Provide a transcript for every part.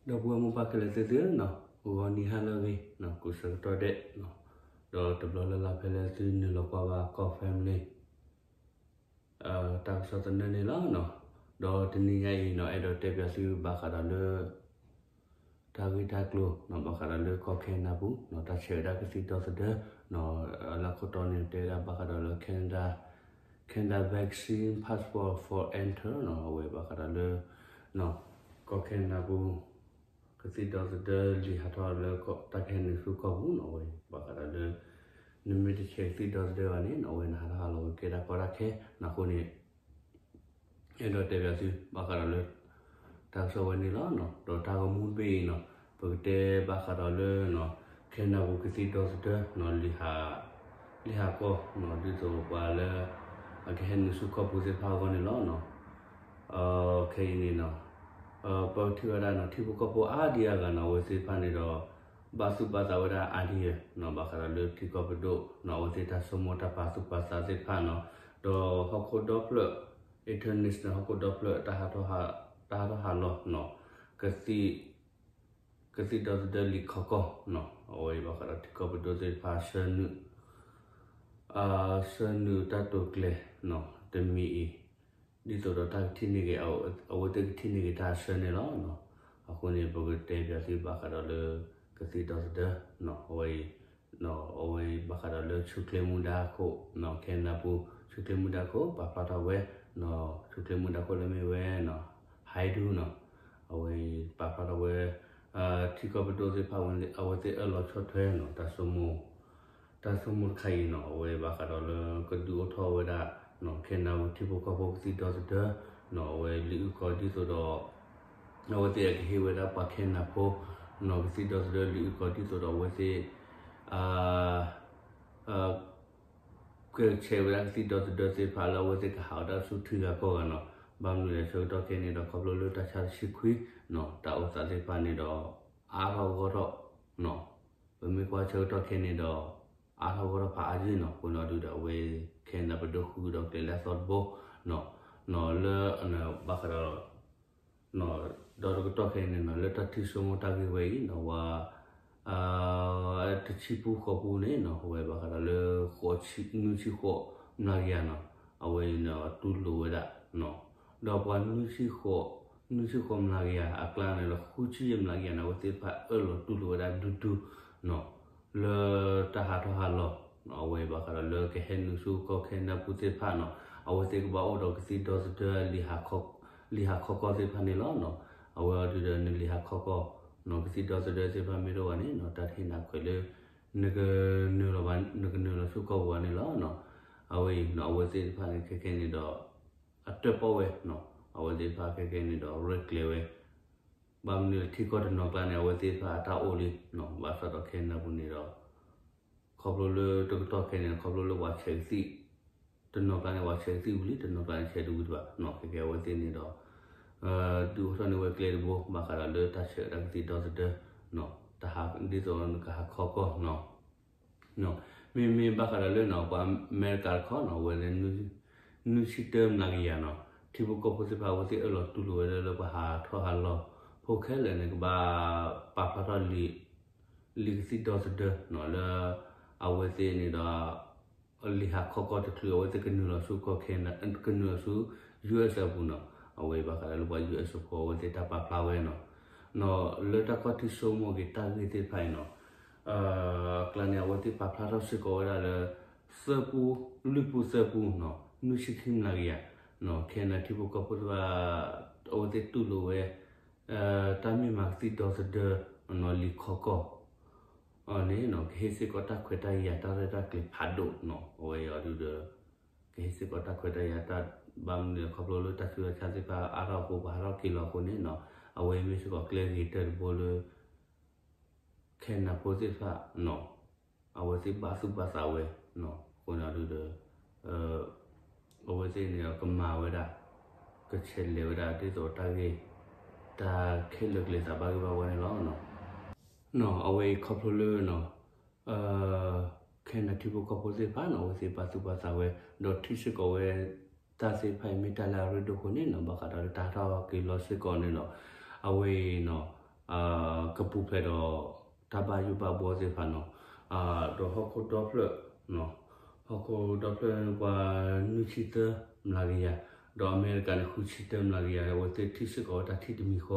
ဒီပုၢ်ဝဲၢ်မိၢ်ပၢ်ခဲလၢာ်သ့ၣ်သုဧၢ, ဂီၤနံၤဟါလၢအဂ့ၤ, ကိးဆၢကတီၢ်ဒဲး, ဒီးတဘျီလၢ်လၢ်ဖဲလၢသုနုာ်လီၤကွၢ်ဘၣ်ကီၢ် family တၢ်ကစီၣ်သနၢၣ်န့ၣ်လီၤ. ဒီးတနံၤညါအံၤန့ၣ် အဲၣ်ဒိးတဲပၠးသုဘၣ်ဃးဒီးလၢ တၢ်ဂ့ၢ်တၢ်ကျိၤန့ၣ် ဘၣ်ဃးဒီးလၢကီၢ်ခဲနဒၤပူၤန့ၣ် တၢ်ဆဲးဝဲဒၣ်ကသံၣ်ဒီသဒၢန့ၣ် လၢခိၣ်တီန့ၣ် တဲဝဲဒၣ်ဘၣ်ဃးဒီးလၢ Canada, Canada vaccine passport for enter န့ၣ် အဝဲဘၣ်ဃးဒီးလၢ ကီၢ်ခဲနဒၤပူၤ ကသံၣ်ဒီသဒၢလံာ်ဟးထီၣ်လၢတၢ်ကဟဲနုာ်ဆူကီၢ်ပူၤန့ၣ် အဝဲဘၣ်ဃးဒီးလၢ နမ့ၢ်တဆဲးကသံၣ်ဒီသဒၢဘၣ်န့ၣ် အဝဲနဟးထီၣ်ဟးလီၤကကဲတၢ်ကီတၢ်ခဲန့ၣ်အဃိန့ၣ် အဲၣ်ဒိးတဲပၠးသုဘၣ်ဃးဒီးလၢ တၢ်ကစီၣ်ဝဲန့ၣ်လီၤ. ဒီးတၢ်ဂီၤမူတဘ့ၣ်အံၤန့ၣ် ပကတဲဘၣ်ဃးဒီးလၢ ခဲနဒၤပူၤကသံၣ်ဒီသဒၢ လံာ်ဟးကီၢ် ဒ်သိးပှၤလၢ အကဟဲနုာ်ဆူကီၢ်ပူၤသ့ၣ်တဖၣ်အဂီၢ်န့ၣ်လီၤ. ခဲအံၤန့ၣ် ပထံၣ်ဝဲဒၣ်န့ၣ် ထံဖိကီၢ်ဖိအါဒံအါဂၤန့ၣ် အဝဲသ့ၣ်တဖၣ်န့ၣ်ဒီး ဘၣ်သူၣ်ဘၣ်သးဝဲဒၣ်အါဒံအါဂၤန့ၣ် ဘၣ်ဃးဒီးလၢထံကီၢ်ပဒိၣ်န့ၣ် အဝဲသ့ၣ်တၢ်ဆိကမိၣ်တၢ်ပာ်သူၣ်ပာ်သးသ့ၣ်တဖၣ်န့ၣ် ဒီးဟီၣ်ခိၣ်ဒီဖျၢၣ် international ဟီၣ်ခိၣ်ဒီဖျၢၣ် တၢ်ဟးထီၣ်ဟးလီၤန့ၣ် ကသံၣ် ကသံၣ်ဒီသဒၢလံာ်ခီကီၢ်န့ၣ် အဝဲဘၣ်ဃးဒီးထံကီၢ်ပဒိၣ်သ့ၣ်တဖၣ်ဆှၢနုာ် ဆှၢနုာ်တၢ်တိာ်ကျဲၤန့ၣ် တမံၤအံၤ ဒ်သိးဒီးတၢ်ကထံၣ်န့ၢ်က့ၤ အဝဲသ့ၣ်ကထံၣ်န့ၢ်က့ၤတၢ်ဆှၢန့ၣ်လီၤ. အဃိန့ၣ် ပကတဲပၠးသုဘၣ်ဃးဒီးလၢ ကသံၣ်ဒီသဒၢန့ၣ် အဝဲအံၤ အဝဲဘၣ်ဃးဒီးလၢဆူၣ်ချ့မူဒါခိၣ်န့ၣ် ခဲနဒၤပူၤ ဆူၣ်ချ့မူဒါခိၣ် ပာ်ဖျါထီၣ်ဝဲန့ၣ် ဆူၣ်ချ့မူဒါခိၣ်လၢမ့ၢ်ဝဲန့ၣ် ဟဲဒူန့ၣ် အဝဲပာ်ဖျါထီၣ်ဝဲ ထံကီၢ်ပဒိၣ်သ့ၣ်တဖၣ် အဝဲသ့ၣ်အၢၣ်လီၤဆီၣ်ထွဲန့ၣ် တၢ်ဆိကမိၣ် တၢ်ဆိကမိၣ်တခါအံၤန့ၣ် အဝဲဘၣ်ဃးဒီးလၢကဒုးအိၣ်ထီၣ်ဝဲဒၣ် ခဲနဒၤပူၤထံဖိကီၢ်ဖိကသံၣ်ဒီသဒၢန့ၣ် အဝဲလံာ်အုၣ်ကီၤဒ်သိးဒီး အဝဲသ့ၣ်အကဟ့ၣ်ဝဲဒၣ်ပှၤခဲနဒၤဖိန့ၣ် ကသံၣ်ဒီသဒၢလံာ်အုၣ်ကီၤဒ်သိးဒီးအဝဲသ့ၣ် ကဆဲးဝဲဒၣ်ကသံၣ်ဒီသဒၢသ့ၣ်တဖၣ်လၢ အဝဲသ့ၣ်ကဟးဝဲဒၣ်ဆူထံဂၤကီၢ်ဂၤန့ၣ် ဘၣ်မနုၤလဲၣ်ဆၢကတီၢ်ခဲအံၤန့ၣ်ဒီး ခီဖျိလၢတၢ်ဆါတဆံခွံန့ၣ် တၢ်အိၣ်သးသ့ၣ်တဖၣ်န့ၣ်ဒီး အါထီၣ်ဂီၢ်ထီၣ်န့ၣ် ပမ့ၢ်ကွၢ်ဆၢကတီၢ်ခဲအံၤန့ၣ်ဒီး အါထီၣ်ဂီၢ်ထီၣ်ဖးအါယံၤန့ၣ် အဃိန့ၣ်ဒုးဒီးအဝဲ ခဲနဒၤပဒိၣ်ဃုာ်ဒီးကျဲၤလၢအသီတဘိန့ၣ် လၢ ဘၣ်ဃးဒီး ဒီးတကတီၢ်ခဲအံၤန့ၣ်န့ၣ် လၢတၢ်ထံၣ်ဆိကမိၣ်တၢ်ဂ့ၢ်ဝဲအံၤန့ၣ် ဝဲ တဆံပူဃိးပူန့ၣ်န့ၣ် အဝဲဘၣ်ဃးဒီးလၢ ဃိးဆံ နွံဆံဃိးမျးကယၤန့ၣ် အဝဲအံၤန့ၣ်တူၢ်လိာ်ဝဲဒၣ် ဒီးပှၤ နွံဆံဃိးမျးကယၤအကျါန့ၣ်ဒီး ဃုဆံယဲၢ်မျးကယၤန့ၣ် အဝဲသ့ၣ်တဖၣ်အၢၣ်လီၤတူၢ်လိာ်ဝဲဒၣ်ဒူဒူန့ၣ် လၢတၢ်ဟးထီၣ်ဟးလီၤ အဝဲဘၣ်ဃးဒီးလၢကဟဲနုာ်ဆူကီၢ်ခဲနဒၤပူၤသ့ၣ်တဖၣ်န့ၣ် အဝဲသ့ၣ်ကဘၣ်အိၣ်ဒီးကသံၣ်ဒီသဒၢ လံာ်ဟးခီကီၢ်သ့ၣ်တဖၣ်န့ၣ်လီၤ. အဝဲအံၤဒုးဒီးနလံာ်ဟးခီကီၢ်န့ၣ် ကသံၣ်ဒီသဒၢသ့ၣ်တဖၣ်မ့ၢ်တအိၣ်ဘၣ်န့ၣ်န့ၣ် တၢ်တဟ့ၣ်နၤခွဲးလၢ နကနုာ်လီၤဘၣ် နကနုာ်လီၤဆူကီၢ်ပူၤဘၣ်န့ၣ်လီၤ. အဝဲအံၤန့ၣ် အဝဲသ့ၣ်တဖၣ်န့ၣ် ခဲခဲန့ၣ်ဒီး အတၢၣ်ပီၣ်ဝဲန့ၣ် အဝဲသ့ၣ်တဖၣ်ခဲခဲန့ၣ်ဒီး ရဲၣ်ကျဲၤဝဲ ဘၣ်မနုၤလဲၣ်ထံကီၢ်တနီၤကျါန့ၣ် အဝဲသ့ၣ်တဖၣ်အတၢ်အိၣ်လံန့ၣ် ဘၣ်ဆၣ်ဒီးခဲနဒၤပူၤန့ၣ်ဒီး ခီဖျိလၢတကတီၢ်ခဲအံၤန့ၣ် ခီဖျိလၢပှၤဆဲးကသံၣ် တနီၤကျါန့ၣ် ပှၤဆဲးကသံၣ်ဝံၤလံ တနီၤကျါန့ၣ် ဆဲးတဝံၤတဘၣ်န့ၣ် ခဲကဲအဝဲသ့ၣ်န့ၣ်ဒီး ဒုးအိၣ်ထီၣ်န့ၢ်ဝဲကျဲတဘိ ဘၣ်ဃးဒီးလၢတၢ်ဆဲးဝဲဒၣ်ကသံၣ်ဒီသဒၢ တၢ်ဟးဒ်သိးနကဟးခီကီၢ်န့ၣ် မ့မ့ၢ်ဘၣ်ဃးဒီးလၢန့ၣ် ပှၤအမဲရကၤတခီန့ၣ် အဝဲန့ၣ် နွံဆံတၢမျးကယၤန့ၣ် ထံဖိကီၢ်ဖိသ့ၣ်တဖၣ် အဝဲသ့ၣ်အၢၣ်လီၤတူၢ်လိာ်ဝဲဒၣ်လၢပှၤဟးထီၣ်ဟးလီၤဖိခဲလၢာ်န့ၣ် ကဘၣ်ပာ်ဖျါထီၣ်လံာ် လံာ်ကသံၣ်ဒီသဒၢန့ၣ် လၢ အဝဲသ့ၣ်န့ၣ်ဒီး လံာ်ဟးခီကီၢ်တချုး အဝဲသ့ၣ်ကနုာ်လီၤဆူကီၢ်ခဲနဒၤ ကနုာ်လီၤဆူ US အပူၤန့ၣ် အဝဲဘၣ်ဃးဒီးလၢပှၤ US ဖိ အဝဲသ့ၣ်တၢ်ပာ်ဖျါဝဲန့ၣ် လၢတၢ်ကွၢ်ထံဆိကမိၣ်က့ၤတၢ်ဂ့ၢ်သ့ၣ်တဖၣ်အံၤန့ၣ် အကျါန့ၣ် အဝဲသ့ၣ်ပာ်ဖျါထီၣ်စ့ၢ်ကီးဝဲဒၣ်လၢ သၢပူ လွံၢ်ပူသၢပူန့ၣ် နွံဆံခံမျးကယၤ ခဲနဒၤထံဖိကီၢ်ဖိသ့ၣ်တဖၣ် အဝဲသ့ၣ်တူၢ်လိာ်ဝဲ တၢ်မ့ၢ်မၤကသံၣ်ဒီသဒၢ လံာ်ခီကီၢ် န့ၣ် ကဟ့ၣ်စ့ၢ်ကီးတၢ်ခွဲးတၢ်ယာ်တၢ်ရဲၣ်တၢ်ကျဲၤဖးဒိၣ်န့ၣ် အဝဲအံၤဒုးဒီး ကဟ့ၣ်စ့ၢ်ကီးတၢ်ခွဲးတၢ်ယာ်တၢ် ဘၣ်မနုၤလဲၣ်ခီဖျိလၢတၢ်ဆူးတၢ်ဆါသ့ၣ်တဖၣ်အါထီၣ်အဃိ ပှၤဟးထီၣ်က့ၤလီၤအဃိန့ၣ် အဝဲမ့ၢ်စ့ၢ်ကီးကျဲဂ့ၤကတၢၢ်တဘိလၢ ခဲနဒၤဖိသ့ၣ်တဖၣ် အဝဲသ့ၣ်ဘၣ်သူၣ်ဘၣ်သးဝဲ အဃိန့ၣ်ဒုးဒီး အဝဲသ့ၣ်န့ၣ်ဒီး ကမၤဝဲဒၣ် ကဆဲးလဲၤဝဲဒၣ်ဒ်သိးတၢ်ဂ့ၢ် တၢ်ခဲလၢာ်ကျဲၤသးဘၣ်ဂ့ၢ်ဘၣ်ဝီန့ၣ်လီၤ. အဝဲအံၤခီဖျိလၢ ခဲနဒၤထံဖိကီၢ်ဖိသ့ၣ်တဖၣ်န့ၣ် အဝဲသ့ၣ်ဘၣ်သူၣ်ဘၣ်သးဝဲ ဒီးထံၣ်စ့ၢ်ကီးဝဲ တၢ်သ့ၣ်တဖၣ်အံၤမ့ၢ်တၢ်လၢအရ့ဒိၣ်အဃိန့ၣ် ဘၣ်ဃးဒီးလၢတၢ်ဟးထီၣ်က့ၤလီၤစ့ၢ်ကီးန့ၣ်လီၤ. အဝဲအံၤန့ၣ် ကပူၤဖျဲးဒီးတၢ်ဘၣ်ယိၣ်ဘၣ်ဘှီသ့ၣ်တဖၣ်နီၤ, ဒီးဟီၣ်ခိၣ်ဒီဖျၢၣ်, ဟီၣ်ခိၣ်ဒီဖျၢၣ်ပှၤနွံဆံသၢမျးကယၤ, ဒီးအမဲရကၤန့ၣ် ဃုဆံတၢမျးကယၤ အဝဲသ့ၣ်ထံၣ်စ့ၢ်ကီးဝဲတၢ်ထံၣ်တမံၤ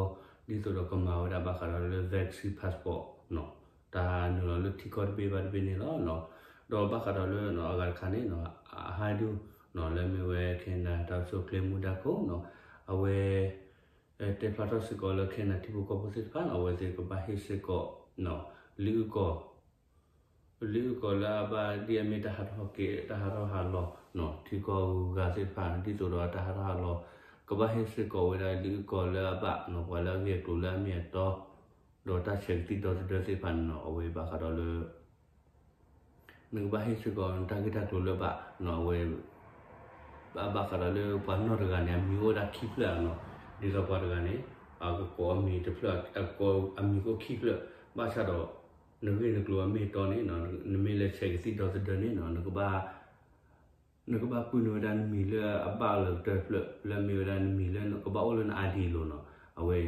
ဃီ, ဒ်သိးဒီးကမၤဝဲဒၣ်ဘၣ်ဃးဒီးလၢ vaccine passport နီၤ, တၢ်နုာ်လီၤလၢထံကီၢ်တဘ့ၣ်ဘၣ်တဘ့ၣ်န့ၣ်လီၤ. ဒီးဘၣ်ဃးဒီးလၢအဂၤတခါန့ၣ်နီၤ, အဟါဒူနီၤ လၢမ့ၢ်ဝဲ Canada တၢ်အိၣ်ဆူၣ်အိၣ်ချ့မူဒါခိၣ်နီၤ, အဝဲ တဲဖျါထီၣ်စ့ၢ်ကီးလၢ Canada ထံဖိကီၢ်ဖိသ့ၣ်တဖၣ်နီၤ, အဝဲသ့ၣ်ကဘၣ်ဟ့ၣ်စ့ၢ်ကီး လံာ်အုၣ်ကီၤ, လံာ်အုၣ်ကီၤလၢအဘၣ်ဒ်အမ့ၢ်တၢ်ဟးထီၣ်ဟးက့ၤ တၢ်ဟးထီၣ်ဟးလီၤနီၤ, ထံကီၢ်ဂုၤဂၤသ့ၣ်တဖၣ် ဒ်သိးဒီးတၢ်ဟးထီၣ်ဟးလီၤ, ကဘၣ်ဟ့ၣ်စ့ၢ်ကီးဝဲဒၣ်လံာ်အုၣ်ကီၤလၢအဘၣ်နီၤ, ပှၤလၢအဂ့ၢ်အကျိၤလၢအမ့ၢ်အတီ, ဒီးတၢ်ဆဲးကသံၣ်ဒီသဒၢသ့ၣ်တဖၣ်န့ၣ်နီၤ, အဝဲဘၣ်ဃးဒီးလၢ နကဘၣ်ဟ့ၣ်စ့ၢ်ကီးနတၢ်ဂ့ၢ်တၢ်ကျိၤလၢဘၣ်နီၤ, အဝဲ ဘၣ်ဃးဒီးလၢပှၤနီၢ်တဂၤန့ၣ် အမံၤအိၣ်ဝဲဒၣ်ခံဖျၢၣ်နီၤ, ဒ်သိးပှၤတဂၤန့ၣ် အကကိးအမံၤတဖျၢၣ် အကိးအမံၤကအိၣ်ခံဖျၢၣ်, ဘၣ်ဆၣ်ဒီး နဂ့ၢ်နကျိၤအမ့ၢ်အတီန့ၣ်နီၤ, နမ့ၢ်လဲၤဆဲးကသံၣ်ဒီသဒၢန့ၣ်နီၤ, နကဘၣ် နကဘၣ်ပုၢ်နုာ်ဝဲဒၣ်နမံၤလၢအဘၣ်လီၤကတၢၢ်တဖျၢၣ် လၢအမ့ၢ်ဝဲဒၣ်နမံၤလၢကဘၣ်အိၣ်လၢန ID အလိၤနီၤ, အဝဲ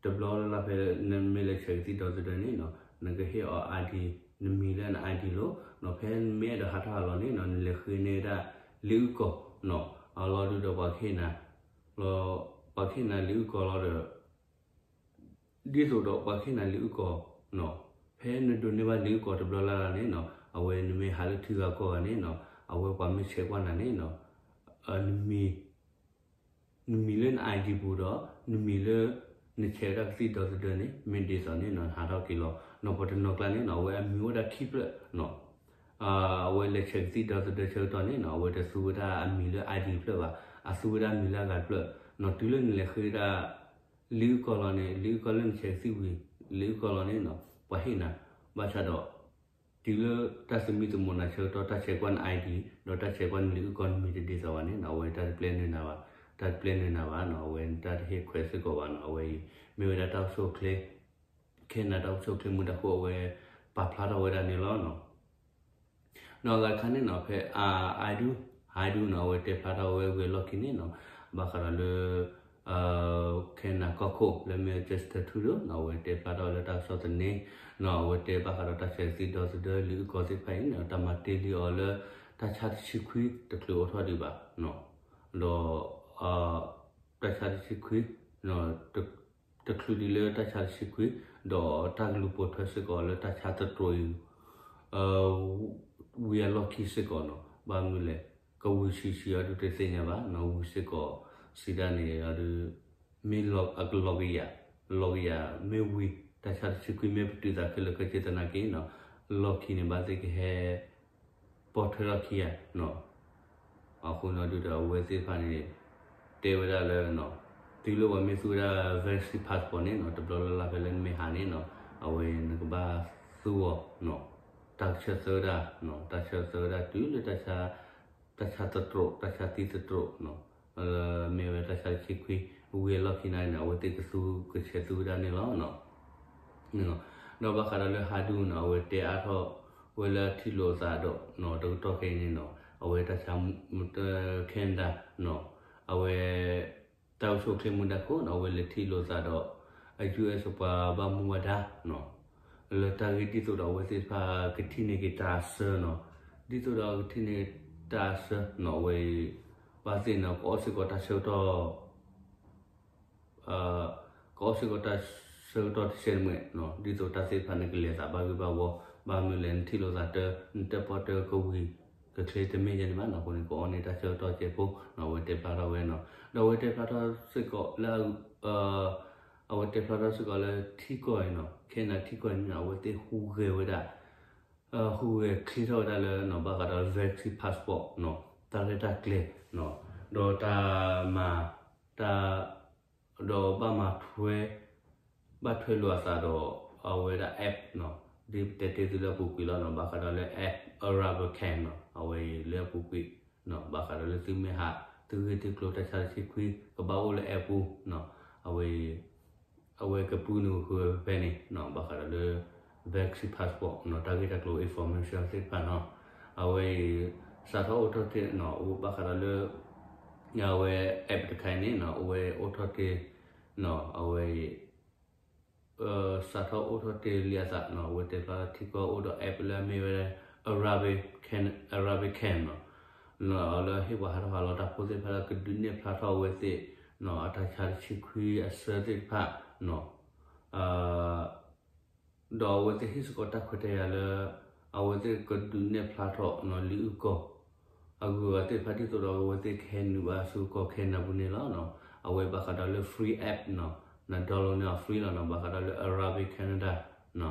တဘျီလၢ်လၢ်ဖဲနမ့ၢ်လဲၤဆဲးကသံၣ်ဒီသဒၢန့ၣ်နီၤ, နကဟ့ၣ်အီၤ ID, နမံၤလၢန ID လိၤနီၤ, ဖဲနမ့ၢ်အဲၣ်ဒိးဟးထီၣ်ဟးလီၤန့ၣ်နီၤ, နလဲၤဃ့န့ၢ်ဝဲဒၣ်လံာ်အုၣ်ကီၤနီၤ, အလီၢ်ဒုးဒီးပှၤကဟ့ၣ်နၤ ပှၤကဟ့ၣ်နၤလံာ်အုၣ်ကီၤလီၤဒီး ဒ်သိးဒီးပှၤကဟ့ၣ်နၤလံာ်အုၣ်ကီၤနီၤ, ဖဲနဒိးန့ၢ်ဘၣ်လံာ်အုၣ်ကီၤတဘျီလၢ်လၢ်န့ၣ်နီၤ, အဝဲနမ့ၢ်ဟးလၢထံဂၤကီၢ်ဂၤန့ၣ်နီၤ, အဝဲပှၤမ့ၢ်ဆဲးကွၢ်နၤန့ၣ်နီၤ, နမံၤ နမံၤလၢန ID ပူၤဒီး နမံၤလၢ နဆဲးဝဲဒၣ်ကသံၣ်ဒီသဒၢန့ၣ် မ့ၢ်ဒ်သိးန့ၣ်နီၤ, နဟးထီၣ်က့ၤလီၤနီၤ, ပှၤတနီၤကျါန့ၣ်နီၤ, အဝဲအမံၤအိၣ်ဝဲဒၣ်ခံဖျၢၣ်နီၤ, အဝဲလဲၤဆဲးကသံၣ်ဒီသဒၢဆၢကတီၢ်န့ၣ်နီၤ, အဝဲတသူဝဲဒၣ်အမံၤလၢ ID တဖျၢၣ်ဘၣ်, အသူဝဲဒၣ်မံၤလၢအဂၤတဖျၢၣ်နီၤ, တုၤလၢနလဲၤဃ့ဒၣ် လံာ်အုၣ်ကီၤလီၤန့ၣ်, လံာ်အုၣ်ကီၤလၢနဆဲးကသံၣ်ဝံၤ လံာ်အုၣ်ကီၤလီၤန့ၣ်နီၤ, ပှၤဟ့ၣ်နၤ, ဘၣ်ဆၣ်ဒီး တုၤလၢတၢ်သမံသမိးနၤဆၢကတီၢ် တၢ်ဆဲးကွၢ်န ID ဒီးတၢ်ဆဲးကွၢ်နလံာ်အုၣ်ကီၤ နမံၤတဒ်သိးဘၣ်န့ၣ်နီၤ, အဝဲတၢ်တပျဲနုာ်နၤဘၣ်, တၢ်တပျဲနုာ်နၤဘၣ်နီၤ, အဝဲတၢ်တဟ့ၣ်ခွဲးစ့ၢ်ကီးဘၣ်နီၤ, အဝဲအံၤ မ့ၢ်ဝဲဒၣ်တၢ်အိၣ်ဆူၣ်အိၣ်ချ့ Canada တၢ်အိၣ်ဆူၣ်အိၣ်ချ့မူဒါခိၣ် အဝဲပာ်ဖျါထီၣ်ဝဲဒၣ်န့ၣ်လီၤနီၤ. ဒီးအဂၤတခါန့ၣ်နီၤ, ဖဲ အဟါဒူ ဟါဒူနီၤ, အဝဲတဲဖျါထီၣ်ဝဲဝံၤအလီၢ်ခံန့ၣ်နီၤ, ဘၣ်ဃးဒီးလၢ Canada ကီၢ်ခိၣ်လၢမ့ၢ် Justin Trudeau နီၤ, အဝဲတဲဖျါထီၣ်ဝဲလၢတၢ်ကစီၣ်သန့နီၤ, အဝဲတဲဘၣ်ဃးဒီးတၢ်ဆဲးကသံၣ်ဒီသဒၢလံာ်အုၣ်ကီၤသ့ၣ်တဖၣ်အံၤန့ၣ် တၢ်မၤတ့ၢ်လံအီၤလၢတၢ်ဆါတဆံခွံတချုးအိၣ်ထီၣ်ဒံးဘၣ်နီၤ, ဒီး တၢ်ဆါတဆံခွံ တချုးဒံးလၢတၢ်ဆါတဆံခွံ, ဒီးတၢ်ကလူၤပိာ်ထွဲစ့ၢ်ကီးလၢတၢ်ဆါသတြိာ်အံၤ ဝံၤအလီၢ်ခံစ့ၢ်ကီးနီၤ, ဘၣ်မနုၤလဲၣ်, ကဝံၤဆံးဆံးအီၤဒုးတသ့ၣ်ညါဘၣ်နီၤ, ဝံၤစ့ၢ်ကီးစံးဒၣ်န့ၣ်အီၤဒုး မ့ၢ်အကလီၤကယၤ, လီၤကယၤမ့ၢ်ဝံၤ တၢ်ဆါတဆံခွံမ့ၢ်ပတုာ်သးခဲလၢာ်ခဲဆ့သနာ်က့နီၤ, လီၢ်ခံန့ၣ်ဘၣ်သ့ၣ်ကဟဲ ပိာ်ထွဲထီၣ်ခံဂၤနီၤ, အဃိန့ၣ်ဒုးဒီးအဝဲသ့ၣ်တဖၣ်န့ၣ် တဲဝဲဒၣ်လၢ တုၤလၢပှၤမ့ၢ်သူဝဲဒၣ် vaccine passport န့ၣ်နီၤ, တဘျီလၢ်လၢ်ဖဲလၢနမ့ၢ်ဟးန့ၣ်နီၤ, အဝဲန့ၣ်နကဘၣ်သူအီၤနီၤ, တၢ်ဆၢသၢဝဲဒၣ်, တၢ်ဆၢသၢဝဲဒၣ်တုၤလၢ တၢ်ဆါသတြိာ်, တၢ်ဆါသံသတြိာ်နီၤ, မ့ၢ်ဝဲတၢ်ဆါတဆံခွံ ဝံၤအလီၢ်ခံန့ၣ် အဝဲသ့ၣ်ကသူကဆဲးသူဝဲဒၣ်န့ၣ်လီၤ. ဒီးဘၣ်ဃးဒီးလၢဟါဒူနီၤ, အဝဲတဲအါထီၣ်ဝဲလၢအထံၣ်လိာ်သးဒီးနီၤ, တကတီၢ်ခဲအံၤန့ၣ်နီၤ, အဝဲတၢ်ဆါ Canada နီၤ, အဝဲ တၢ်အိၣ်ဆူၣ်အိၣ်ချ့မူဒါခိၣ်နီၤ, အဝဲလဲၤထံၣ်လိာ်သးဒီး US ပှၤဘၣ်မူဘၣ်ဒါနီၤ, လၢတၢ်ဂ့ၢ်ဒ်သိးဒီးအဝဲသ့ၣ်တဖၣ်ကထံၣ်န့ၢ်က့ၤတၢ်အဆၢနီၤ, ဒ်သိးဒီးကထံၣ်န့ၢ်တၢ်အဆၢနီၤ, အဝဲအံၤ ဘၣ်သ့ၣ်နီၤ ကအီၣ်စ့ၢ်ကီးတၢ်ဆၢကတီၢ် ကအီၣ်စ့ၢ်ကီးတၢ်ဆၢကတီၢ်တစဲးတမှဲးနီၤ, ဒ်သိးတၢ်သ့ၣ်တဖၣ်န့ၣ်ကလဲၤသးဘၣ်ဂ့ၤဘၣ်ဝီ, ဘၣ်မနုၤလဲၣ် နထံၣ်လိာ်သးတၢ နတၢၣ်ပီၣ်တၢၣ်ကဝံၤကချ့တမ့ၢ်ယဲန့ၣ်ဘၣ်နီၤ, အဃိန့ၣ် ကအီၣ်န့ၢ်တၢ်ဆၢကတီၢ်စဲးဖိနီၤ, အဝဲတဲဖျါထီၣ်ဝဲနီၤ, ဒီးအဝဲတဲဖျါထီၣ်စ့ၢ်ကီးလၢ အဝဲတဲဖျါထီၣ်စ့ၢ်ကီးလၢထံကီၢ်အံၤနီၤ, Canada ထံကီၢ်အံၤန့ၣ် အဝဲသ့ၣ်ဟူးဂဲၤဝဲဒၣ် ဟူးဂဲၤချ့ထီၣ်ဝဲဒၣ်လၢနီၤ, ဘၣ်ဃးဒီး vaccine passport နီၤ, တၢ်ရဲၣ်တၢ်ကျဲၤနီၤ, ဒီးတၢ်မၤ တၢ် ဒီးဘၣ်မၤထွဲ ဘၣ်ထွဲလိာ်အသးဒီး အဝဲဒၣ် app နီၤ, ဒ်ပတဲတ့ၢ်သုလၢအပူၤကွံာ်လီၤနီၤ, ဘၣ်ဃးဒီးလၢ app Arabic Can နီၤ, အဝဲအံၤလၢအပူၤကွံာ်နီၤ, ဘၣ်ဃးဒီးလၢသုမ့ၢ်ဟး သုဂ့ၢ်သုကျိၤတၢ်ဆါတဆံခွံ ကဘၣ်အိၣ်လၢ app ပူၤနီၤ, အဝဲအံၤ အဝဲကပုၢ်နုာ်ဃုာ်ဝဲဖဲန့ၣ်နီၤ, ဘၣ်ဃးဒီးလၢ vaccine passport နီၤ, တၢ်ဂ့ၢ်တၢ်ကျိၤ information သ့ၣ်တဖၣ်နီၤ, အဝဲအံၤ စးထီၣ်အိၣ်ထီၣ်တ့ၢ်နီၤ, အိၣ်ဘၣ်ဃးဒီးလၢ အဝဲ app တခါအံၤန့ၣ်နီၤ, အဝဲအိၣ်ထီၣ်တ့ၢ် အဝဲအံၤ စးထီၣ်အိၣ်ထီၣ်တ့ၢ်လံအသးနီၤ အဝဲတဲဖျါထံကီၢ်အိၣ်ဒီး app လၢအမ့ၢ်ဝဲ Arabic Can, Arabic Can နီၤ, လၢဟ့ၣ်ပှၤဟးထီၣ်ဟးလီၤတၢ်ဖိသ့ၣ်တဖၣ်လၢကဒုးနဲၣ်ဖျါထီၣ်အဝဲသ့ၣ်နီၤ အတၢ်ဆါတဆံခွံအဆၢသ့ၣ်တဖၣ်နီၤ, ဒီးအဝဲသ့ၣ်ဟ့ၣ်စ့ၢ်ကီးတၢ်ခွဲးတၢ်ယာ်လၢ အဝဲသ့ၣ်ကဒုးနဲၣ်ဖျါထီၣ်နီၤ လံာ်အုၣ်ကီၤ အဂုၤအဂၤသ့ၣ်တဖၣ် ဒ်သိးဒီးအဝဲသ့ၣ်ကဟဲနုာ်ဘၣ်ဆူကီၢ်ခဲနဒၤပူၤန့ၣ်လီၤ. အဝဲဘၣ်ဃးဒီးလၢ free app နီၤ, န download န့ၢ်အီၤ free လီၤနီၤ, ဘၣ်ဃးဒီးလၢ Arabic Canada နီၤ,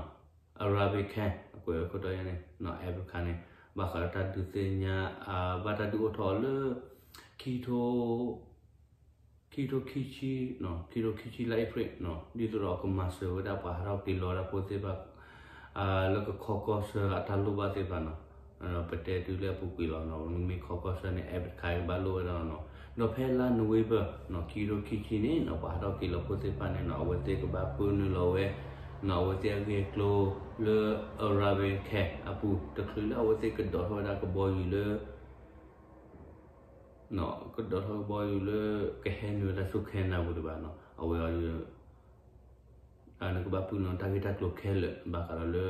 Arabic Can အကွဲးအခိၣ်တီယါန့ၣ်နီၤ app တခါန့ၣ် ဘၣ်ဃးဒီးတၢ်ဒုးသ့ၣ်ညါ ဘၣ်တၢ်ဒုးအိၣ်ထီၣ်အီၤလၢ ခံထိ ခံထိခံဆံ, ခံထိခံဆံလါအ့ဖြ့ၣ်နီၤ, ဒ်သိးဒီးကမၤစၢၤဝဲဒၣ်ပှၤဟးထီၣ်က့ၤလီၤတၢ်ဖိသ့ၣ်တဖၣ် လၢကခီကီၢ်ဆၢအတၢ်လိၣ်ဘၣ်သ့ၣ်တဖၣ်နီၤ, ပတဲတုၤလၢအပူၤကွံာ်လီၤနီၤ, နမ့ၢ်ခီကီၢ်ဆၢန့ၣ် app တခါအံၤကဘၣ်လိၣ်ဝဲဒၣ်နီၤ, ဒီးဖဲလါနိၣ်ဝ့ဘၢၣ်နီၤ ခံထိခံဆံန့ၣ်နီၤ ပှၤဟးထီၣ်က့ၤလီၤဖိသ့ၣ်တဖၣ်န့ၣ်နီၤ အဝဲသ့ၣ်ကဘၣ်ပုၢ်နုာ်လီၤဝဲနီၤ အဝဲသ့ၣ်အဂ့ၢ်အကျိၤလၢ Arabic Can အပူၤ တချုးလၢအဝဲသ့ၣ်ကဒိးထီၣ်ဝဲဒၣ်ကဘီယူၤလၢ ကဒိးထီၣ်ကဘီယူၤလၢ ကဟဲနုာ်ဝဲဒၣ်ဆူခဲနဒၤပူၤဒံးဘၣ်နီၤ, အဝဲအံၤ နကဘၣ်ပုၢ်နုာ်တၢ်ဂ့ၢ်တၢ်ကျိၤခဲလၢာ် ဘၣ်ဃးဒီးလၢ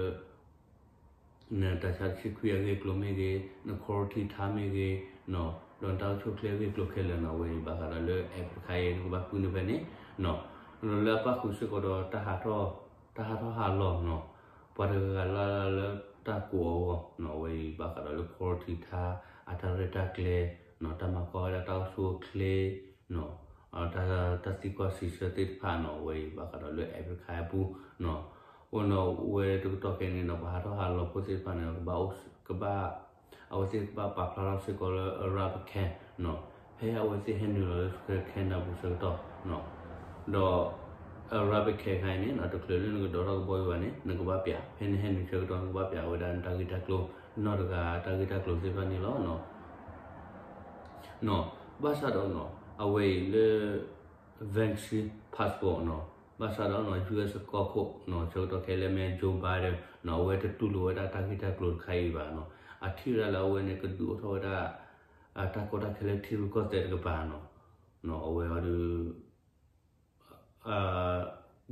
နတၢ်ဆါတဆံခွံအဂ့ၢ်အကျိၤမ့ၢ်ဂ့ၤ, န quarantine time မ့ၢ်ဂ့ၤနီၤ, ဒီးနတၢ်အိၣ်ဆူၣ်အိၣ်ချ့အဂ့ၢ်အကျိၤခဲလၢာ်နီၤ, အဝဲအံၤဘၣ်ဃးဒီးလၢ app တခါအံၤ နကဘၣ်ပုၢ်နုာ်ဖဲန့ၣ်နီၤ, ဒီးလၢအပၣ်ဃုာ်စ့ၢ်ကီးဒီး တၢ်ဟးထီၣ်ဟးလီၤနီၤ, ပှၤတဂၤဂၤလၢ်လၢ်လၢတၢ်ကိးအဂီၢ်နီၤ, အဝဲအံၤဘၣ်ဃးဒီးလၢ quarantine time အတၢ်ရဲၣ်တၢ်ကျဲၤနီၤ, တၢ်မၤကွၢ်ဝဲဒၣ်တၢ်အိၣ်ဆူၣ်အိၣ်ချ့နီၤ, တၢ်သံကွၢ်စံးဆၢသ့ၣ်တဖၣ်နီၤ, အဝဲအံၤဘၣ်ဃးဒီးလၢ app တခါအံၤအပူၤနီၤ, အဃိန့ၣ်အဝဲတကတီၢ်ခဲအံၤန့ၣ်နီၤ ပှၤဟးထီၣ်ဟးလီၤဖိသ့ၣ်တဖၣ်န့ၣ် ကဘၣ် အဝဲသ့ၣ်ကဘၣ်ပာ်ဖျါထီၣ်စ့ၢ်ကီးလၢ Arabic Can နီၤ, ဖဲအဝဲသ့ၣ်ဟဲနုာ်လီၤလၢခဲနဒၤပူၤဆၢကတီၢ်နီၤ, ဒီး Arabic Can ခါအံၤန့ၣ်နီၤ တချုးလၢနကဒိးထီၣ်ကဘီယူၤဘၣ်န့ၣ် နကဘၣ်ပျး ဖဲနဟဲနုာ်ဆၢကတီၢ် နကဘၣ်ပျးဝဲဒၣ်နတၢ်ဂ့ၢ်တၢ်ကျိၤ နီၢ်တဂၤတၢ်ဂ့ၢ်တၢ်ကျိၤသ့ၣ်တဖၣ်န့ၣ်လီၤနီၤ. နီၤ, ဘၣ်ဆၣ်ဒီးနီၤ အဝဲအံၤလၢ vaccine passport နီၤ, ဘၣ်ဆၣ်ဒီးနီၤ US ကီၢ်ခိၣ်နီၤ ဆၢကတီၢ်ခဲလၢာ်မ့ၢ် Joe Biden နီၤ အဝဲတတူၢ်လိာ်ဝဲဒၣ်တၢ်ဂ့ၢ်တၢ်ကျိၤတခါအံၤဘၣ်နီၤ, အထံၣ်ဝဲဒၣ်လၢအဝဲန့ၣ် ကဒုးအိၣ်ထီၣ်ဝဲဒၣ် တၢ်ကီတၢ်ခဲလၢထံရူၢ်ကီၢ်သဲးတကပၤနီၤ, နီၤ အဝဲအီၤဒုး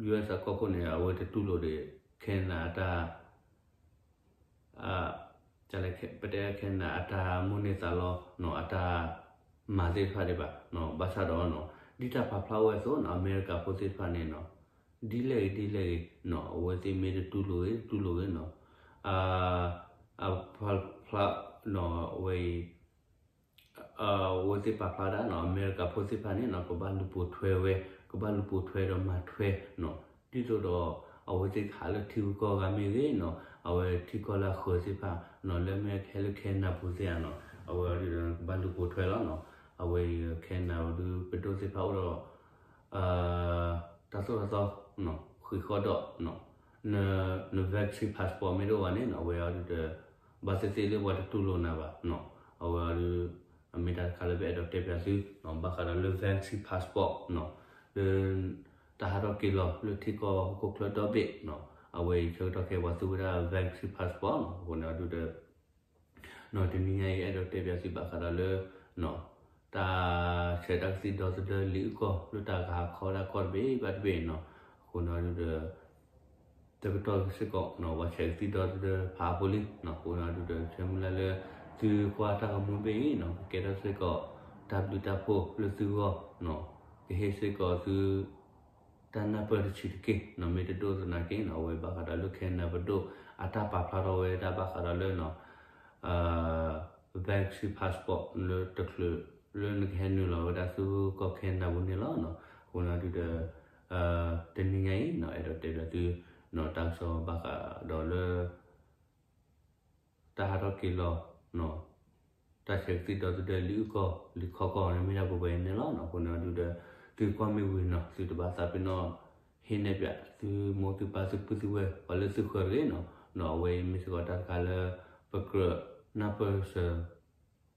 US အကီၢ်ခိၣ်န့ၣ် အဝဲတတူၢ်လိာ်ဒီး ခဲနဒၤအတၢ် ပတဲခဲနဒၤအတၢ်မိၣ်န့ၢ်သးလီ နီၤ အတၢ်မၤသ့ၣ်တဖၣ်ဒံးဘၣ်နီၤ, ဘၣ်ဆၣ်ဒီးနီၤ ဒ်တၢ်ပာ်ဖျါဝဲအသိးနီၤ အမဲရကၤဖိသ့ၣ်တဖၣ်န့ၣ်နီၤ ဒ်လဲၣ်ဂ့ၤဒ်လဲၣ်ဂ့ၤနီၤ အဝဲသ့ၣ်မ့ၢ်တတူၢ်လိာ်ဂ့ၤ တတူၢ်လိာ်ဂ့ၤနီၤ အဖျါနီၤ အဝဲအံၤ အဝဲသ့ၣ်ပာ်ဖျါဒၣ်နီၤ အမဲရကၤဖိသ့ၣ်တဖၣ်န့ၣ်နီၤ ကဘၣ်လူၤပိာ်ထွဲဝဲ ကဘၣ်လူၤပိာ်ထွဲဒီးမၤထွဲနီၤ ဒ်သိးဒီး အဝဲသ့ၣ်ကဟးလၢထံဂုၤကီၢ်ဂၤမ့ၢ်ဂ့ၤနီၤ အဝဲထံကီၢ်လၢအဃၢၤသ့ၣ်တဖၣ်နီၤ လၢမ့ၢ်ဟဲလၢခဲနဒၤပူၤသ့ၣ်ဧါနီၤ အဝဲအီၤဒုးကဘၣ်လူၤပိာ်ထွဲလီၤနီၤ အဝဲအံၤခဲနဒၤအီၤဒုး ပဒိၣ်သ့ၣ်တဖၣ်အိၣ်ဒီး တၢ်သိၣ်တၢ်သီ ဃံးဃီဒီး န vaccine passport မ့ၢ်တအိၣ်ဘၣ်န့ၣ်နီၤ အဝဲအီၤဒုးဒီး ဘၣ်သ့ၣ်သ့ၣ်လၢပှၤတတူၢ်လိာ်နၤဘၣ်နီၤ အဝဲအီၤဒုး အမ့ၢ်တၢ်တခါလၢပအဲၣ်ဒိးတဲပၠးသုနီၤ ဘၣ်ဃးဒီးလၢ vaccine passport နီၤ လၢ တၢ်ဟးထီၣ်က့ၤလီၤလၢထံကီၢ်ဟီၣ်ခိၣ်ချၢဒီဘ့ၣ်နီၤ အဝဲအံၤဆၢကတီၢ်ခဲအံၤပှၤသူဝဲဒၣ် vaccine passport နီၤ အဃိန့ၣ်အီၤဒုးဒီး နီၤ တနံၤညါအံၤ အဲၣ်ဒိးတဲပၠးသုဘၣ်ဃးဒီးလၢ တၢ်ဆဲးတၢ်ကသံၣ်ဒီသဒၢလံာ်အုၣ်ကီၤ လၢတၢ်ကဟးခီဒၣ်ကီၢ်တဘ့ၣ်ဘၣ်တဘ့ၣ်နီၤ အဃိန့ၣ်အီၤဒုးဒီး တကတီၢ်စ့ၢ်ကီးနီၤ ပှၤဆဲးကသံၣ်ဒီသဒၢဖးဖိလံနီၤ အဃိန့ၣ်အီၤဒုးဒီး ဆၢမုၢ်လၢ်လၢ သုကွၢ်တၢ်ဂီၤမူတဘ့ၣ်အံၤနီၤ ကကဲထီၣ်စ့ၢ်ကီး တၢ်ဘျုးတၢ်ဖှိၣ်လၢသုဂီၢ်နီၤ ကဟ့ၣ်စ့ၢ်ကီးသု တၢ်နၢ်ပၢၢ်တဆံးတက့ၢ်နီၤ မ့ၢ်တဒိၣ်သနာ်က့နီၤ အဝဲဘၣ်ဃးဒီးလၢခဲနဒၤပဒိၣ် အတၢ်ပာ်ဖျါထီၣ်ဝဲဒၣ်ဘၣ်ဃးဒီးလၢနီၤ vaccine passport လၢတချုးလၢနကဟဲနုာ်လီၤဝဲဒၣ်ဆူကီၢ်ခဲနဒၤပူၤန့ၣ်လီၤနီၤ အဃိန့ၣ်အီၤဒုးဒီး တနံၤညါအံၤနီၤ အဲၣ်ဒိးတဲပၠးသုနီၤ တၢ်ကစီၣ်ဘၣ်ဃးဒီးလၢ တၢ်ဟးထီၣ်က့ၤလီၤနီၤ တၢ်ဆဲးကသံၣ်ဒီသဒၢလံာ်အုၣ်ကီၤ လံာ်ခီကီၢ်န့ၣ်မ့ၢ်ဒၣ်ပှဲၤပှဲၤန့ၣ်လီၤနီၤ အဃိန့ၣ်အီၤဒုးဒီး သုကွၢ်မ့ၢ်ဝံၤနီၤ သုတဘၣ်သးပ့ၤနီၣ် ဟ့ၣ်နဲၣ်ပၠး သုမိၢ်သုပၢ်သုပုၢ်သုဝဲၢ် ပှၤလၢသုဃၢၤတဂ့ၤနီၤ ဒီးအဝဲအံၤမ့ၢ်စ့ၢ်ကီးတၢ်တခါလၢ ပကြၢးနၢ်ပၢၢ်စၢၤ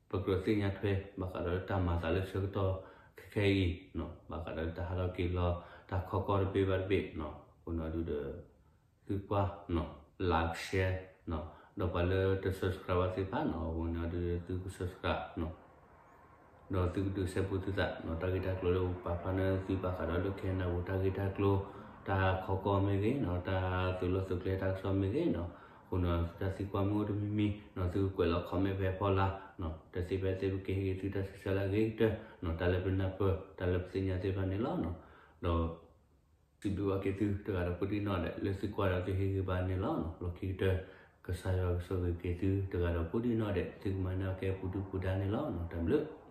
ပကြၢးသ့ၣ်ညါထွဲ ဘၣ်ဃးဒီးလၢတၢ်မၤသးလၢဆၢကတီၢ်ခဲခဲအံၤနီၤ ဘၣ်ဃးဒီးလၢတၢ်ဟးထီၣ်က့ၤလီၤ တၢ်ခီကီၢ်တဘ့ၣ်ဘၣ်တဘ့ၣ်နီၤ အဃိန့ၣ်အီၤဒုးဒီး သုကွၢ်နီၤ like share နီၤ ဒီးပှၤလၢတ subscribe ဘၣ်သ့ၣ်တဖၣ်နီၤ အဃိန့ၣ်အီၤဒုးသုက subscribe နီၤ ဒီးသုကဒုးဆဲးဖိသုသးနီၤ တၢ်ဂ့ၢ်တၢ်ကျိၤလၢပပာ်ဖျါန့ၢ်သုဘၣ်ဃးဒီးလၢ ခဲနဒၣ်ပူၤ တၢ်ဂ့ၢ်တၢ်ကျိၤ တၢ်ခီကီၢ်မ့ၢ်ဂ့ၤနီၤ တၢ်သုးလီၢ်သုးကျဲတၢ်ကစီၣ်မ့ၢ်ဂ့ၤနီၤ, အဃိနီၤ သုတၢ်သံကွၢ်မ့ၢ်အိၣ်တမံၤမံၤနီၤ သုကကွဲးလီၤ comment ဖဲအဖီလာ်နီၤ, တသ့ဖဲသ့ပကဟ့ၣ်ဂ့ၤသုတၢ်ဆူးတၢ်ဆါလၢအဂ့ၤကတၢၢ်နီၤ တၢ်လၢပနၢ်ပၢၢ် တၢ်လၢပသ့ၣ်ညါသ့ၣ်တဖၣ်န့ၣ်လီၤနီၤ. ဒီး စံးဘျုးဘၣ်က့ၤသုတဂၤဒီးကိးဒံနီၢ်ဒဲး လၢသုကွၢ်ဒီးသုဟ့ၣ်ဂံၢ်ဘါန့ၣ်လီၤနီၤ. လီၢ်ခံကတၢၢ် ကစၢ်ယွၤကဆိၣ်ဂ့ၤက့ၤသုတဂၤဒီးကိးဒံနီၢ်ဒဲး သုကမၤန့ၢ်အီၣ်ကဲပူၤဒုၣ်ပူၤဒါန့ၣ်လီၤနီၤ. တၢ်ဘျုး